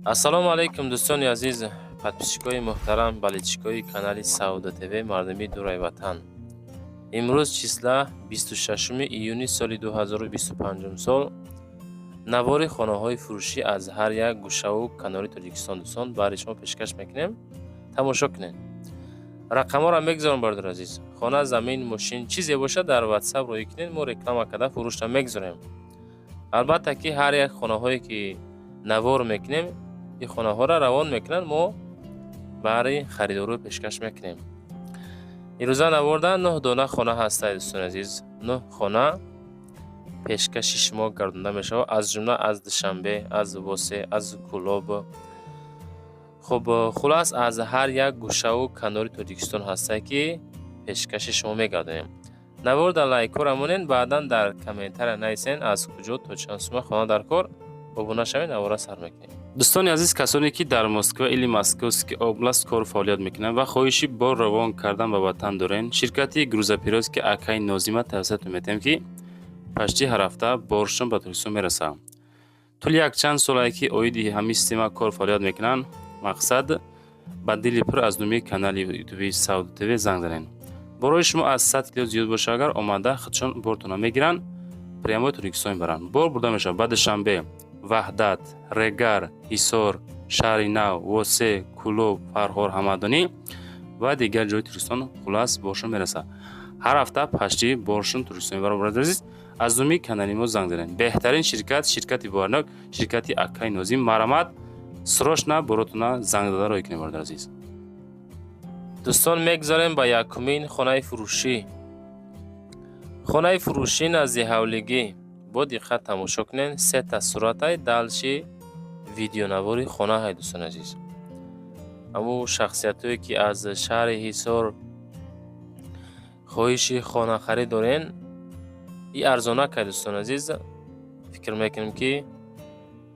Ассалому алайкум, дӯстони азиз, подписчикои муҳтарам, болельщикои канали Савдо ТВ, мардуми дураи ватан. Имрӯз числа 26 июни соли 2025 сол. Навори хонаҳои фурӯшӣ аз ҳар як гӯшаву канори Тоҷикистон, дӯстон, баҳри шумо пешкаш мекунем. Тамошо кунед. Рақамҳоро мегузорам, бародари азиз. Хона, замин, мошин, чизе бошад, дар Ватсап роҳӣ кунед, мо реклама карда фурӯшро мегузорем. Албатта ки ҳар як хонаҳое ки навор мекунем, ин хонаҳоро равон мекунанд, мо баҳри харидорӣ пешкаш мекунем. Ирӯза наворда нӯҳ дона хона ҳастад, дӯстони азиз. Нӯҳ хона пешкаши шумо гардонда мешавад, аз ҷумла аз Душанбе, аз Восе, аз Кӯлоб. Хуб, хулас, аз ҳар як гӯшаву канори Тоҷикистон ҳастае ки пешкаши шумо мегардонем. Наворда лайкҳоро монед, баъдан дар комментария нависен, аз куҷо, то чанд сума хона дар кор. Обуна шавед, навора сар мекунем. Дӯстони азиз, касоне ки дар Москва или Московский область кору фаъолият мекунанд ва хоҳиши бор равон кардан ба ватан дорен, ширкати грузоперевозки акаи Нозима тавсиятон метиҳем, ки почти ҳар ҳафта боршон ба Тоҷикистон мерасад. Тӯли якчанд солае ки оиди ҳамин система кор фаъолият мекунанд. Мақсад, ба дили пур аз номи канали ютуби Савдо ТВ занг занед. Борои шумо аз 100 кило зиёд боша агар, омада худшон бортона мегиранд, прямой Тоҷикистон мебаранд. Бор бурда мешавад ба Душанбе, Ваҳдат, Регар, Ҳисор, Шаҳри Нав, Восе, Кӯлоб, Фархор, Ҳамадонӣ ва дигар ҷои Тоҷикистон. Хулас, боршон мерасад. Ҳар ҳафта почти боршон Тоҷикистон мебаранд. Бародари азиз, аз номи канали мо занг занед. Беҳтарин ширкат, ширкати боварнок, ширкати акаи Нозим. Марҳамат, срочно боротона занг зада роҳӣ кунед, бародари азиз. Дӯстон, мегузарем ба якумин хонаи фурӯшӣ. Хонаи фурӯшӣ назди ҳавлигӣ. Бо диққат тамошо кунед, сета суратай, дальше видеонавори хона ҳай, дӯстони азиз. Ҳамун шахсиятҳое ки аз шаҳри Ҳисор хоҳиши хонахарид дорен, и арзонак ай, дӯстони азиз. Фикр мекунем, ки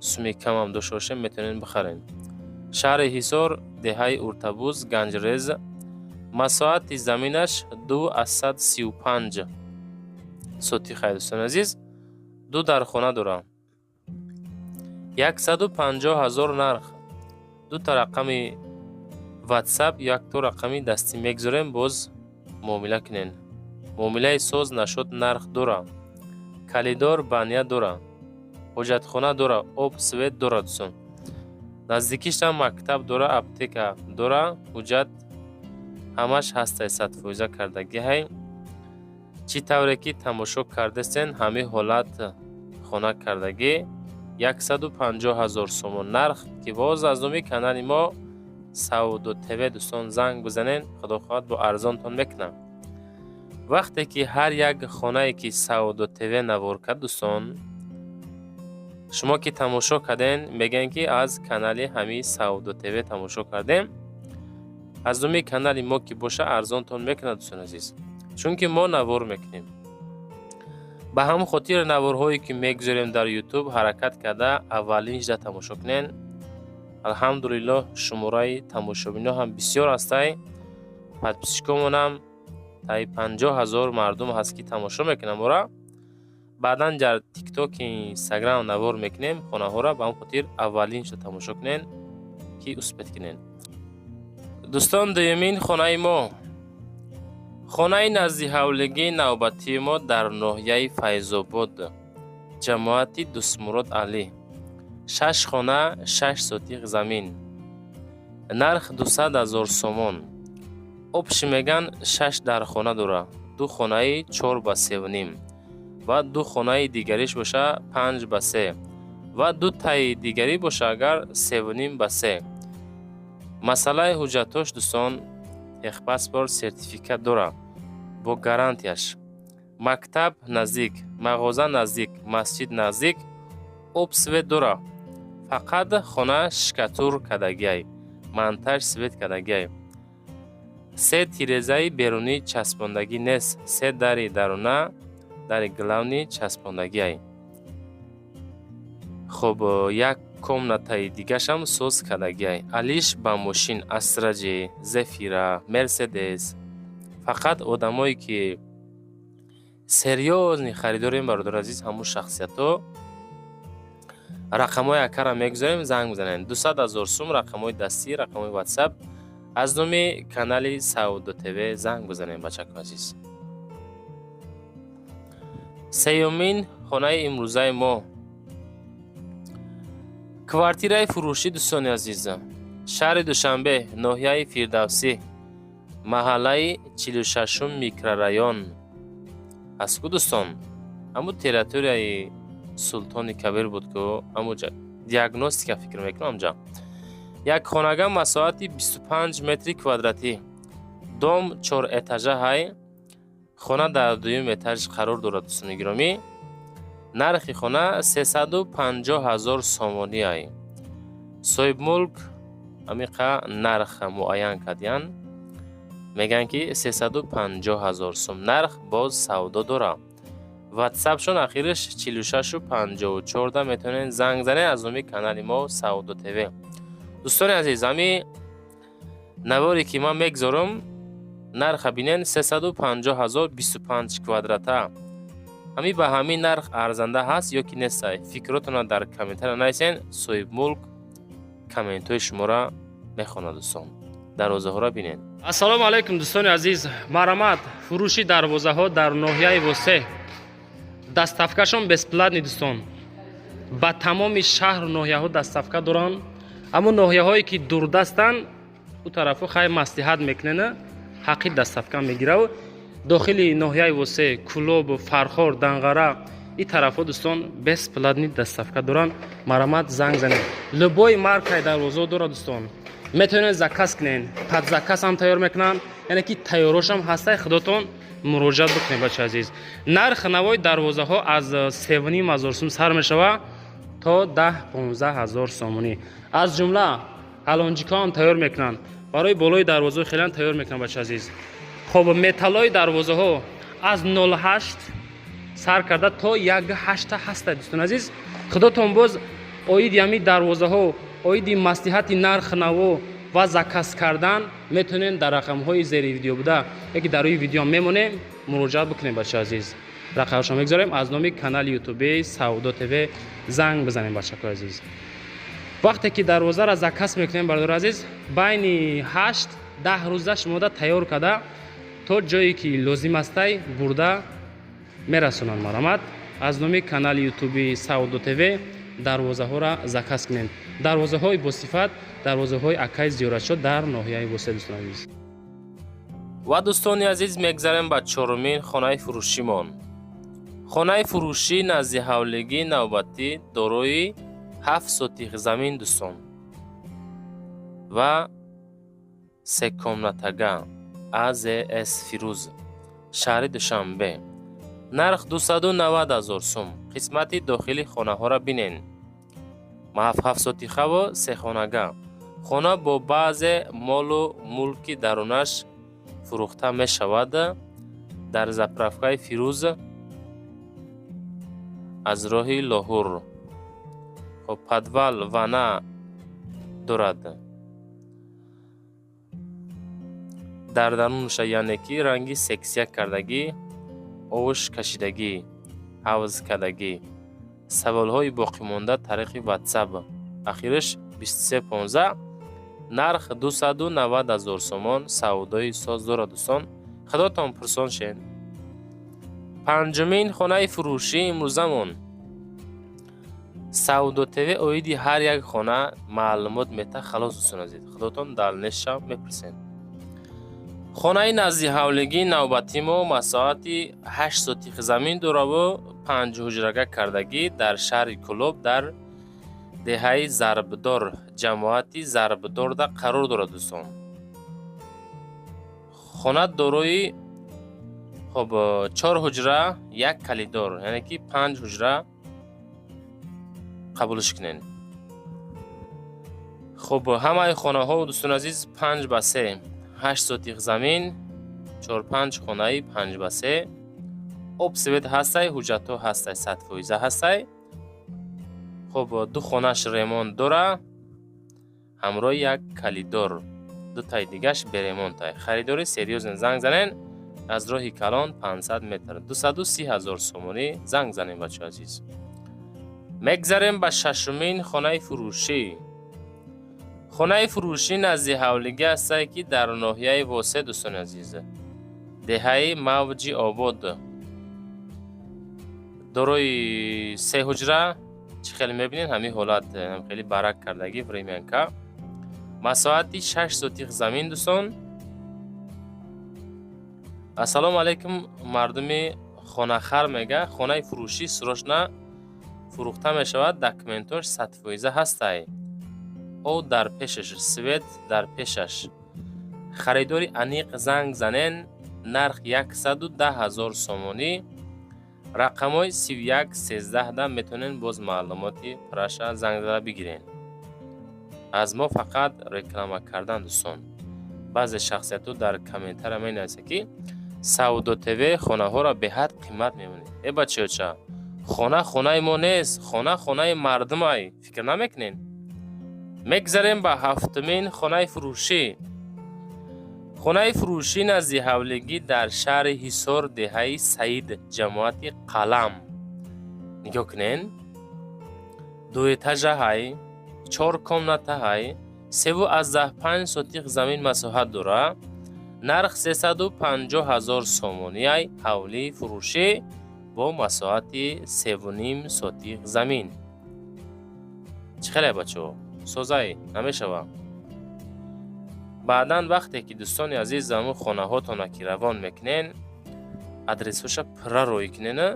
суми камам дошта бошем, метавонед бихаред. Шаҳри Ҳисор, деҳаи Уртабуз, Ганҷрез. Масоҳати заминаш 2,35 сотих ай, дӯстони азиз. Ду дархона дорам. 150 000 нарх. Дута рақами Ватсап, якто рақами дастӣ мегузорем, боз муомила кунед. Муомилаи соз нашуд, нарх дора. Коридор, баня дора, ҳоҷатхона дора, об, свет дора, дӯстон. Наздикиштам мактаб дора, аптека дора. Ҳуҷҷат ҳамаш ҳастай, 100%-а кардагиҳай. Чӣ тавре ки тамошо кардастен, ҳамин ҳолат хона кардагӣ. 150 000 сомон нарх, ки боз аз номи канали мо Савдо ТВ, дӯстон, занг бизанед, худо хоҳад, бо арзонтон мекунам. Вақте ки ҳар як хонае ки Савдо ТВ навор кард, дӯстон, шумо ки тамошо карден, мегӯянд, ки аз канали ҳамин Савдо ТВ тамошо кардем. Аз номи канали мо ки боша, арзонтон мекунад, дӯстони азиз, чунки мо навор мекунем. Ба ҳамон хотир наворҳое ки мегузорем дар Ютуб, ҳаракат карда аввалин шуда тамошо кунед. Алҳамдулиллоҳ, шумораи тамошобино ҳам бисёр ҳастай. Подписчикомонам таи 50 000 мардум ҳаст, ки тамошо мекунанд мора. Баъдан дар Тиктоки, Инстаграм навор мекунем хонаҳоро. Ба ҳамон хотир аввалин шуда тамошо кунед, ки успеть кунед. Дӯстон, дуюмин хонаи мо, хонаи назди ҳавлигии навбатии мо дар ноҳияи Файзобод, ҷамоати Дӯстмурод Алӣ. Шаш хона, 6 сотих замин. Нарх 200 000 сомон. Общий меган, шаш дархона дора. Ду хонаи 4 ба 3,5 ва ду хонаи дигариш боша 5 ба 3 ва ду таи дигарӣ боша агар 3,5 ба 3. Масъалаи ҳуҷҷатҳош, дӯстон, техпаспорт, сертификат дора бо гарантияш. Мактаб наздик, мағоза наздик, масҷид наздик, об, свет дора. Фақат хона штукатур кардагиай, монтаж свет кардагиай. Се тирезаи берунӣ часпондагӣ нест, се дари даруна, дари главный часпондагиай. Хуб, як комнатаи дигашам соз кардагиай. Алиш ба мошин Астра Ҷ, Зефира, Мерседес. Фақат одамое ки серьёзный харидорем, бародари азиз, ҳамун шахсиятҳо. Рақамҳои акара мегузорем, занг бизанед. 200 000 сум, рақамҳои дастӣ, рақамҳои Ватсап. Аз номи канали Савдо ТВ занг бизанем, бачако азиз. Сеюмин хонаи имрӯзаи мо квартираи фурӯшӣ, дӯстони азиз, шаҳри Душанбе, ноҳияи Фирдавсӣ, маҳаллаи 46-ум микрорайон аст ку, дӯстон. Ҳамун территорияи Султони Кабир буд ку, ҳамуҷа диагностика фикр мекунам. Ҳамҷа як хонага, масоҳати 25 метри квадратӣ, дом чор этажа ҳай, хона дар дуюм этаж қарор дорад. Дӯстони гиромӣ, нархи хона 350 000 сомонӣ ай. Соҳибмулк ҳамиқа нарх муайян кардиянд, мегӯянд, ки 350 000 сум нарх, боз савдо дорад. Ватсапшон ахириш 46 54-да, метавонед занг занед аз номи канали мо Савдо ТВ. Дӯстони азиз, ҳами наворе ки ман мегзорам, нарха бинен: 350 ҳазор, 25 квадрата. Ҳами ба ҳамин нарх арзанда ҳаст ё ки нестай? Фикротонро дар комментария нависен, соҳибмулк комментҳои шуморо мехонад. Дӯстон, дарвозаҳоро бинед. Ассалому алайкум, дӯстони азиз! Марҳамат, фурӯши дарвозаҳо дар ноҳияи Восе. Доставкашон бесплатный, дӯстон. Ба тамоми шаҳру ноҳияҳо доставка доранд. Аммо ноҳияҳое ки дурдастанд, ӯ тарафу хай маслиҳат мекунена, ҳаққи доставка мегираву. Дохили ноҳияи Восе, Кӯлобу, Фархор, Данғара, ин тарафҳо, дӯстон, бесплатный доставка доранд. Марҳамат, занг занед. Любой маркаи дарвозаҳо дорад, дӯстон. Метавонед заказ кунед, под заказ ҳам тайёр мекунанд, яъне ки тайёрошам ҳастай, худотон муроҷиат бикунед, бача азиз. Нархи навои дарвозаҳо аз 3,5 ҳазор сум сар мешавад то 10-15 ҳазор сомонӣ. Аз ҷумла ҳалонҷикҳо ҳам тайёр мекунанд, барои болои дарвозаҳо хеле тайёр мекунанд, бача азиз. Хоб, металлои дарвозаҳо аз 08 сар карда то 1,8 ҳаста. Дӯстон азиз, худотон боз оиди ҳамин дарвозаҳо, оиди маслиҳати нарх наво ва заказ кардан метавонед дар рақамҳои зери видео буда яки дар рӯи видео мемонем, муроҷиат бикунем. Бача азиз, рақамашо мегузорем. Аз номи канали ютуби Савдо ТВ занг бизанем, бачакои азиз. Вақте ки дарвозаро заказ мекунем, бародари азиз, байни 8-10 рӯза шумода тайёр карда, то ҷое ки лозим астай бурда мерасонанд. Марҳамат, аз номи канали ютуби Савдо ТВ дарвозаҳоро заказ кунем. Дарвозаҳои босифат, дарвозаҳои акай Зиёратшо дар ноҳияи Восе, дӯстони азиз. Ва, дӯстони азиз, мегзарем ба чорумин хонаи фурӯшимон. Хонаи фурӯшӣ назди ҳавлигӣ навбатӣ, дорои 7 сотих замин, дӯстон, ва секомнатага, АЗС Фирӯз, шаҳри Душанбе. Нарх 290 000 сум. Қисмати дохили хонаҳоро бинен: ҳафтсотихаву сехонага. Хона бо баъзе молу мулки дарунаш фурӯхта мешавад. Дар заправкаи Фирӯз, аз роҳи Лоҳур. Хоб, подвал, ванна дорад дар дарунша, яъне ки ранги сексия кардагӣ, овуш кашидагӣ, ҳавз кардагӣ. Саволҳои боқимонда тариқи Ватсап, ахираш 2315. Нарх 290 000 сомон, савдои соз дорад. Дӯстон, худотон пурсон шед. Панҷумин хонаи фурӯшии имрӯзамон. Савдо ТВ оиди ҳар як хона маълумот мета. Халос, дӯстон азиз, худотон дальнейший ша мепурсед. Хонаи назди ҳавлигии навбатии мо масоҳати 8 сотих замин дораву панҷ ҳуҷрага кардагӣ, дар шаҳри Кӯлоб, дар деҳаи Зарбдор, ҷамоати Зарбдорда қарор дорад. Дӯстон, хона дорои, хоб, чор ҳуҷра, як коридор, яъне ки панҷ ҳуҷра қабулш кунед. Хуб, ҳамаи хонаҳо, дӯстони азиз, 5 ба 3, 8 сотих замин, чор-панҷ хонаи 5 ба 3, об, свет ҳастай, ҳуҷҷатҳо ҳастай, 100% ҳастай. Хуб, ду хонаш ремонт дора, ҳамроҳи як коридор, дутаи дигаш бе ремонтай. Харидори серьёзный занг занен. Аз роҳи калон 500 метр, 230 000 сомонӣ. Занг занем, бачаҳо азиз. Мегзарем ба шашумин хонаи фурӯшӣ. Хонаи фурӯшӣ назди ҳавлигӣ ҳастае, ки дар ноҳияи Восе, дӯстони азиз, деҳаи Мавҷи Обод, дорои се ҳуҷра. Чӣ хеле мебинед, ҳамин ҳолат, хеле барак кардагӣ, времянка, масоҳати 6 сотих замин. Дӯстон, ассалому алайкум, мардуми хонахар мега, хонаи фурӯшӣ срочно фурӯхта мешавад, документош 100% ҳастай, об дар пешаш, свет дар пешаш. Харидори аниқ занг занен, нарх 110 000 сомонӣ, рақамҳои 31 13-да метавонед боз маълумоти пурраша занг зада бигирен. Аз мо фақат реклама кардан. Дӯстон, баъзе шахсиятҳо дар комментария менависад, ки Савдо ТВ хонаҳоро беҳад қимат мемонед. Э, бачаёча, хона хонаи мо нест, хона хонаи мардумай, фикр намекунед? Мегзарем ба ҳафтумин хонаи фурӯшӣ. Хонаи фурӯшӣ назди ҳавлигӣ дар шаҳри Ҳисор, деҳаи Саид, ҷамоати Қалам. Нигоҳ кунен, дуэтажа ҳай, чор комната ҳай, 3,5 сотих замин масоҳат дора, нарх 350 000 сомонӣ. Ҳавлии фурӯшӣ бо масоҳати 3,5 сотих замин. Чӣ хеле, бачаҳо, созай намешава? Баъдан вақте ки, дӯстони азиз, аму хонаҳотона ки равон мекунен, адресҳоша пурра роӣ кунена,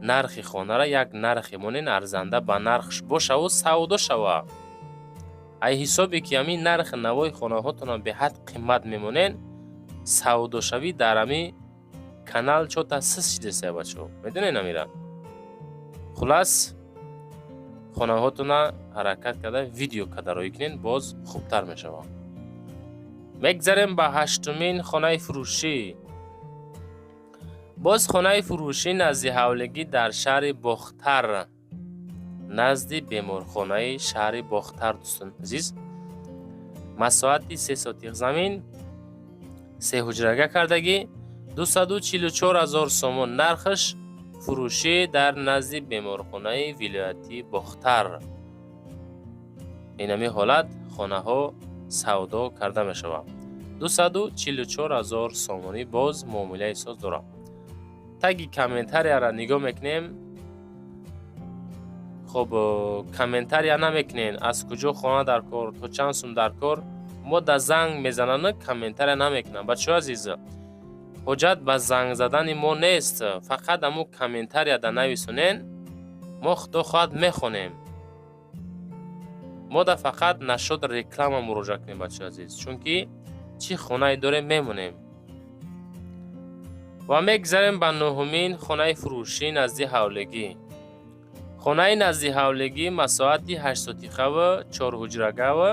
нархи хонара як нархе монен, арзанда ба нархш бошаву савдо шава. Ай ҳисобе ки ҳамин нархи навои хонаҳотона беҳад қимат мемонен, савдошавӣ дар ҳами канал чота сис шидеса, бачаҳо, медонед амира. Хулас, хонаҳотона ҳаракат карда, видео карда роӣ кунен, боз хубтар мешавад. Мегзарем ба ҳаштумин хонаи фурӯшӣ. Боз хонаи фурӯшӣ назди ҳавлигӣ дар шаҳри Бохтар, назди беморхонаи шаҳри Бохтар. Дӯстон азиз, масоҳати 3 сотих замин, се ҳуҷрага кардагӣ, 244 000 сомон нархаш, фурӯшӣ дар назди беморхонаи вилоятии Бохтар. Инами ҳолат хонаҳо савдо карда мешавад, 244 000 сомонӣ, боз муомилаи соз дорад. Таги комментарияро нигоҳ мекунем. Хоб, комментария намекунен, аз куҷо хона дар кор, то чанд сум дар кор. Мо да занг мезананд, комментария намекунанд. Бачаҳо азиз, ҳоҷат ба занг задани мо нест, фақат аму комментарияда нависонен, мо, худо хоҳад, мехонем. Мо да фақат нашод реклама муроҷиат кунем, бачаҳо азиз, чунки чӣ хонае дорем, мемонем. Ва мегзарем ба нуҳумин хонаи фурӯшӣ назди ҳавлигӣ. Хонаи назди ҳавлигӣ, масоҳати 8 сотихаву чорҳуҷрагаву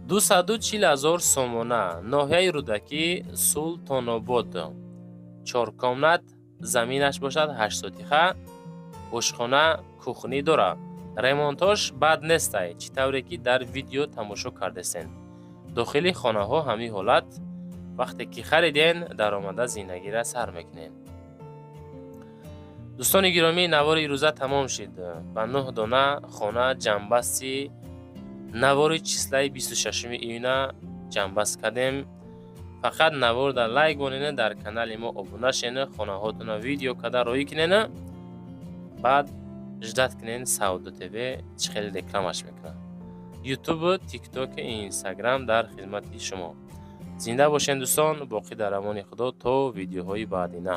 240 000 сомона, ноҳияи Рӯдакӣ, Султонобод, чор комнат, заминаш бошад 8 сотиха, ошхона, кухня дорад. Ремонтош бад нестай, чӣ тавре ки дар видео тамошо кардесен. Дохили хонаҳо ҳамин ҳолат. Вақте ки хариден, даромада зиндагира сар мекунем. Дӯстони гиромӣ, навори ирӯза тамом шид. Ба нӯҳ дона хона ҷамъбасти навори числаи 26 июна ҷамъбаст кардем. Фақат наворда лайк монена, дар канали мо обуна шена, хонаҳотона видео карда роӣ кунена, баъд ждать кунен, Савдо ТВ чӣ хеле рекламаш мекунад. Ютубу, Тиктоку, Инстаграм дар хизмати шумо. Зинда бошен, дӯстон, боқӣ дар амони Худо, то видеоҳои баъдина.